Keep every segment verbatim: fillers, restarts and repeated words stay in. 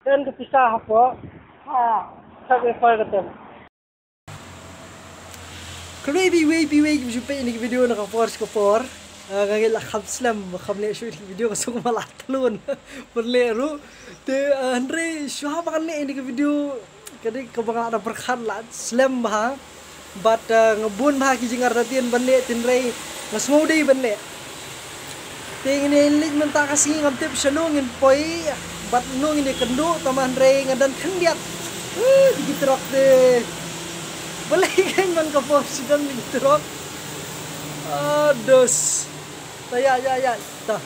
Ten ka pisa hapo. Ha. Sa ka poi ka tem. Khublei phi wei phi wei ki ju peit ïa kane ka video na ka por sha ka por. Ah, nga ngeit la kham slem, kham leh shuh ïa kane ka video, ka suk ma la tlun ban leh ruh. Te, ah, hynrei shuwa ba ngan leh ïa kane ka video, ka dei kaba nga la da pyrkhat la slem bha. Bad, ah, nga bun bha ki jingartatien ban leh, hynrei nga sngew dei ban leh. Te ngin ïa leit mynta ka sngi, ngam tip shano ngin poi bad no ngin ïa kynduh, tangba hynrei nga don khyndiat. Uh, ki trok te. Balei kein man ka por shu don ki trok. Ah, dos. Ta ïa, ïa, ïa. Ta.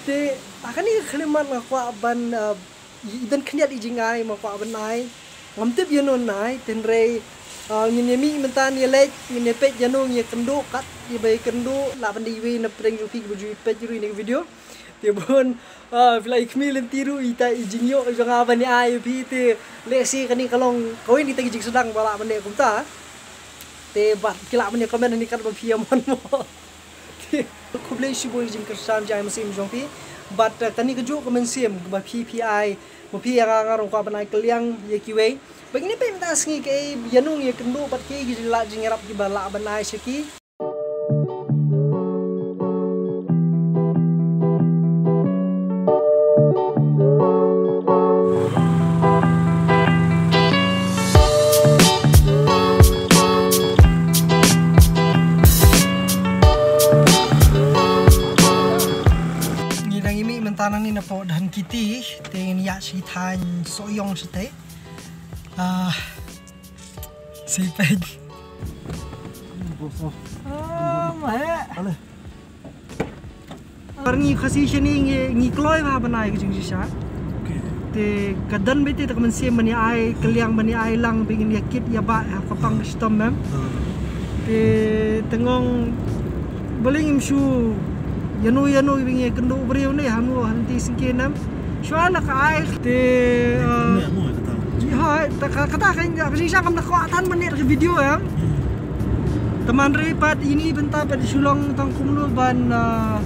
Te, ah, kane ka khyllipmat nga kwah ban, ah, i, i don khyndiat i jingai, ma kwah ban ai. Ngam tip ïano nai, hynrei, ah, ngin ïa mih mynta, ngin ïa leit, ngin ïa peit ïano ngin ïa kynduh, kat ïa ba ïa kynduh, lah ban dei iwei na pdeng jong phi kiba ju ïa peit ruh ïa kane ka video. Te bun, ah, phi la ïa khmih lynti ruh ïa ita i jingïoh jong nga ban ïa ai ïa phi, te lehse kane ka long kawei na kita ki jingsdang ba lah ban leh kumta. Te bad phi lah ban ïa comment hangne katba phi ïa mon mo. Khublei shibun ïa ka jingkyrshan jong i mynsiem jong phi. Bad, eh, kane kajuh ka mynsiem ba phi phi ai, ba phi ïa nga, nga ruh kwah ban ai kylliang ïa kiwei. Ba ngin ïa peit mynta ka sngi kaei, ïano ngin ïa kynduh bad kaei ki lad jingïarap kiba lah ban ai sha ki. Ngi dang ïa mih mynta nangne napoh Dhankheti, te ngin ïaid sha ki thaiñ Sohiong shatei. Ah, sa peit. Ah, ma he. Par ngi Khasi shane ngi, ngi kloi bha ban ai ka jingshisha. Okay. Te ka don beit te ka mynsiem ban ïa ai kylliang, ban ïa ai lang, ba ngin ïa kit ïa bah ha ka pang ka shitom, em. Hmm. Te tang ong balei ngim shu ïano ïano ba ngin ïa kynduh briew ne hano ha lynti syngkien, em. Shuwa la ka ai te, eh, ïa, ta ka, kata ka, ka jingshisha kam da kwah than ban leh ka video, em. Hmm. Tangba hynrei pat ine i bynta pat i shu long tang kumno ban, ah,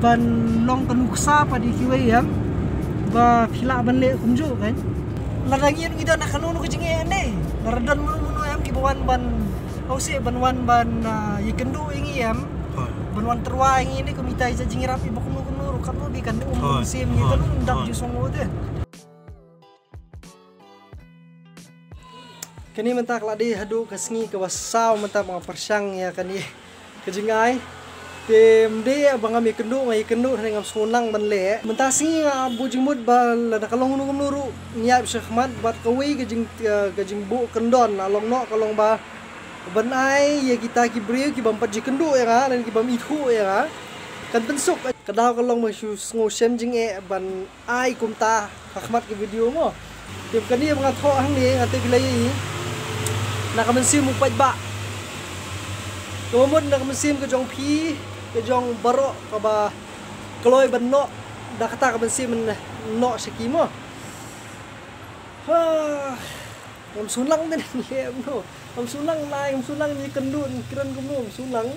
ban long ka nuksa pat ïa kiwei, em. Ba phi lah ban leh kumjuh kan. Lada ngi, ngi don ha kano kano ka jingeh ne. Lada don mano mano, em, kiba wan ban, ong seh, ban wan ban, ah, ïa kynduh ïa ngi, em. Hooid. Ban wan tyrwa ïa ngi ne, kum ita i jait jingïarap iba kumno kumno ruh, katno beit kan um, hooid, mynsiem ngi, hooid, kan um dap, hooid, ju sngew te. Kane mynta ka la dei haduh ka sngi kaba saw mynta ba nga pyrshang ïa kane ka jingai. Te ym dei ba ngam ïakynduh, nga ïakynduh hynrei ngam sngewlang ban leh. Mynta ka sngi nga buh jingmut ba lada ka long kumno kumno ruh ngi ïaid shakhmat bad kawei ka jing, ka jingbuh kyndon la long noh ka long ba ban ai ïa kita ki briew ki bym pat ju ïakynduh ïa nga lane ki bym ithuh ïa nga. Kan pynsuk. Ka daw ka long ba shu sngew shem jingeh ban ai kumta ha khmat ki video mo. Te kane ba nga thoh hangne, nga tip phi la ïohi na ka mynsiem u paidbah. Kaba mut na ka mynsiem ka jong phi, ka jong baroh kaba kloi ban noh da kata ka mynsiem ban noh sha ki mo. Ha. Ngam sngewlang ne leh kumno. Ngam sngewlang, ngam sngewlang ïakynduh, kren kumno, ngam sngewlang.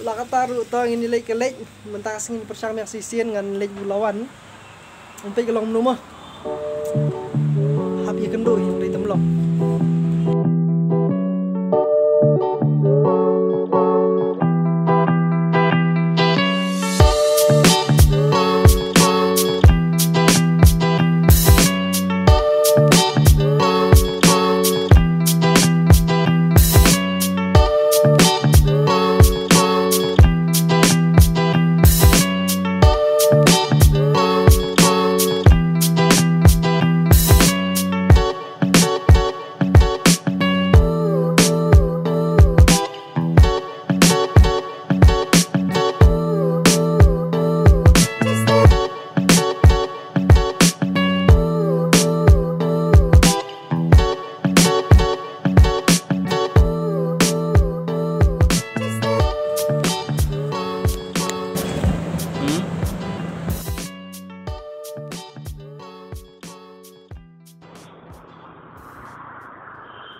La katta ruh to ngin ïa leit ka leit, mynta ka sngi ngin pyrshang mih shisien ngan leit u lawan. Ym peit ka long kumno mo. Hap ïakynduh hi hynrei tam long.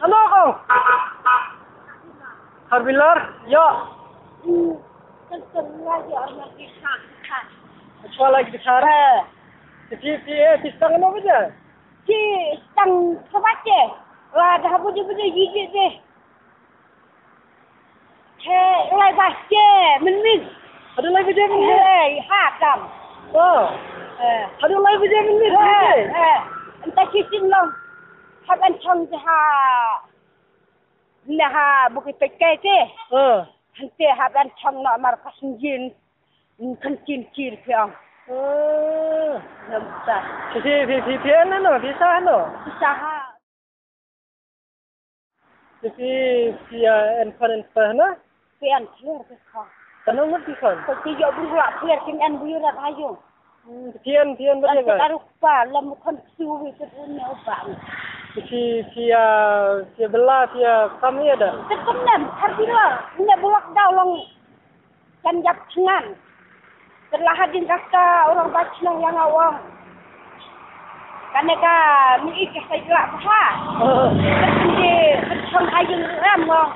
Ano ko? Harbilar? Ya. Kecuali kita. Phi, phi, eh, phi sdang no baje? Phi sdang kaba te. Wa da bu de bu de ji de de. He, lai ba je, min min. Haduh lai baje min min? He, ha kam. Oh. Eh. Haduh lai baje min min? He, he. Anta ki sin long. Hap an chong je ha. Ne ha, bu ki pekai te. Oh. Hante hap an chong no mar ka sin jin. Kan chin chin phi ong. Oh. Namta. Phi, phi, phi, phi, phi, no, no, phi sa no. Phi sa ha. Phi, phi, phi, ah, en pan en pan na? Phi en clear phi khon. Kan nang mut phi khon? Ko ti yo bru la clear kin en bu yo rat ha yo. Hmm, phi en, phi en ba dia ka? Kan taruh pa, lam khon su wi tu ne ba. Phi, phi, ah, phi bela, phi, ah, kam ya da? Tekem nem, har bila. Ne bulak daw long. Kan ïap thngan. Te la hadien kata u rangbah chnong ïa nga u ong, kane ka mih ka sa ïa la bha. Te pynjah pynchong ha ïing ruh em u ong.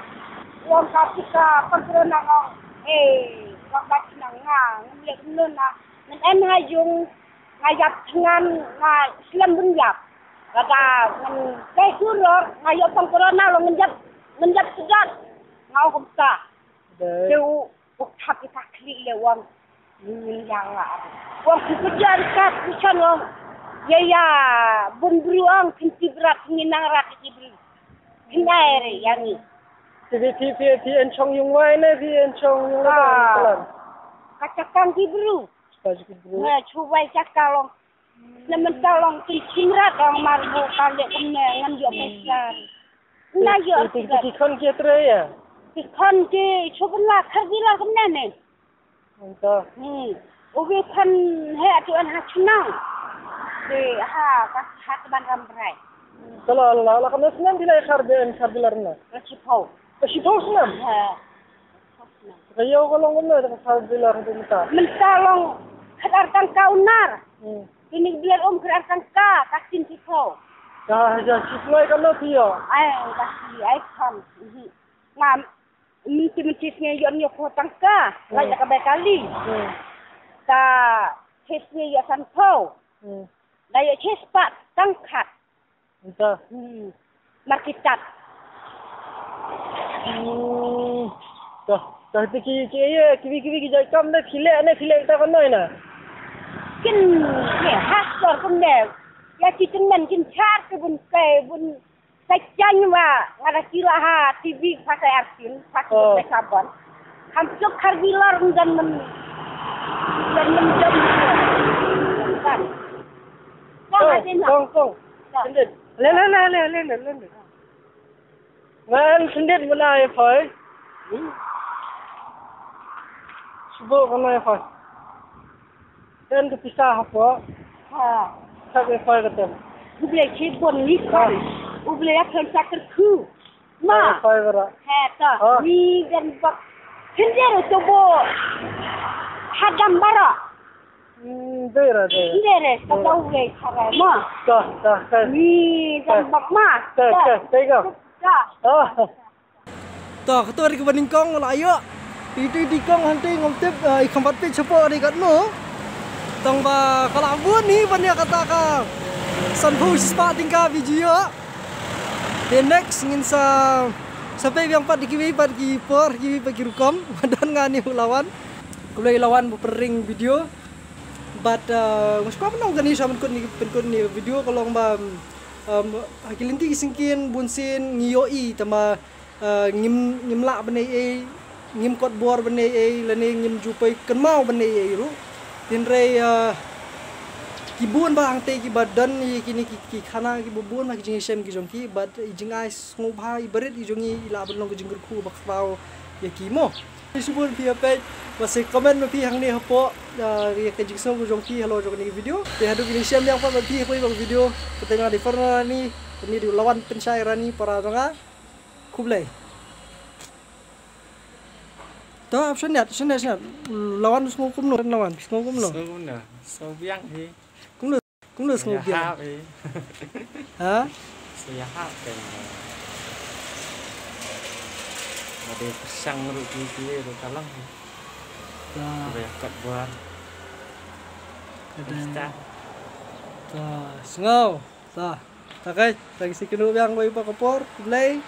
U ong ka pisa pang corona u ong. Hei, u rangbah chnong, nga ngam leh kumno na. Ngan em ha ïing, nga ïap thngan, nga slem ban ïap. Lada ngan kai surok, nga ïoh pang corona lo ngan ïap, ngan ïap sdot. Nga ong kumta. Te u, u thap ïa ka khlieh leh u ong. Ngin ïa la. U ong, phi kujia kat, phi chan, u ong. Ïa, ïa bun briew, u ong, phin tip rat, phin nang rat ïa ki briew. Phin ai re ïa ngi. Phi, phi, phi, phi, phi en chong ïung wai ne, phi en chong ïung wai. Ah. Ka chakang ki briew. Ka chakang ki briew. Nga chu wai chakang long. Na mynta long kin chim rat ong mar bu ka leh kumne ngan ïoh pisa. Na ïoh. Ki, ki, ki khon ki trei ïa? Ki khon ki chu ban la khar ki la kumne ne. Mynta. Hmm. U wi khon he atu an ha chnong. Te ha ka ha ka ban ram brai. Ka la la la ka snem di la khar be khar di la rna. Ka chipau. Ka chipau snem. Ha. Ka ïew ka long kumno ka sa bilar tu mynta? Mynta long khatar tangka unar. Hmm. Kini bilar um khatar tangka ka tin ti ko. Ka ja sisnoi ka no ti ïoh. Ai ka ti ai kan. Mhm. Ngam mynti mynti sngi ïoh ni ko tangka. Hmm. Lai ka bai kali. Hmm. Ka ches ni ïoh san ko. Hmm. Da ïoh ches pat tangkat. Ynta. Hmm. Markitat. Hmm. Toh, toh, te ki, ki, ïa, kiwi, kiwi, ki jait kam da, phi leh ne, phi leh ta kan noi na. Kin, ne, ha sor kum ne. Ïa ki tymmen kin char ki bun kai, bun kai chang wa, nga da ki la ha T V pa kai artin, pa kai sabon. Kam chuk khar bilor ngan men, ngan men jom. Kan. Kong, kong, kong. Sendit. Le, le, le, le, le, le, le. Ngan sendit mena ai phai. Subo kan ai phai. Dan ka pisa hapo. Ha. Sa ai phai kata. Uble chi bon ni kan. Uble ya kan sakar ku. Ma. Ai phai bara. He ta. Ni dan bak. Sendit tu bo. Hadam bara. Hmm, dera, dera. Dera, ka dau wei kara ma. Ka, ka, ka. Ni dan bak ma. Ka, ka, ka, ka. Ka. Ah. To, ka tu ri ka baning kong la ayo. Itu di kong hanti ngom tip, eh, i khampat pe chapo ri kat no. Tang ba ka la bun ni ban ya kata ka. San phu spa tingka video. The next ngin sa sampai biang pat di kiwi pat ki por kiwi pat ki rukom. Madan ngani ulawan. Khublei lawan bu pering video. But, uh, ngus kwah nong kani sha pynkut ni, pynkut ni video ka long ba, um, ha ki lynti ki syngkien bun sien ngi ïohi tama, uh, ngim, ngim lah ban ei ei, ngim kot bor ban ei ei, lane ngim ju poi kynmaw ban ei ei ruh. Hynrei, uh, ki bun ba hangtei kiba don ïa kine ki, ki khana kiba bun ba ki jingïashem ki jong ki, but i jingai sngewbha i barit i jong i i lah ban long ka jingkyrkhu ba khraw ïa ki mo. Phi shu bun phi ïa peit, ba sa comment ma phi hangne hapoh, ah, ïa ka jingsngew ka jong phi halor jong kane ka video. Te haduh kine shem biang pat ma phi hapoh ïa ka video. Kata nga dei Fernando Rani, kane dei u Lawan Pynshai Rani para jong nga. Khublei. To, option net, option net, option net. Lawan sngew kumno, Lawan sngew kumno? Sngew kumno? Sngew biang hi. Kumno, kumno sngew biang? Hap hi. Ha? Sngew hap kan. Ba dei pyrshang ruh ki ki ruh ka long hi. Ba ïa kot bor. Ka dei. Sngew. Ta, ta kai, ta ki si kinu biang wei pa ka por, Blei.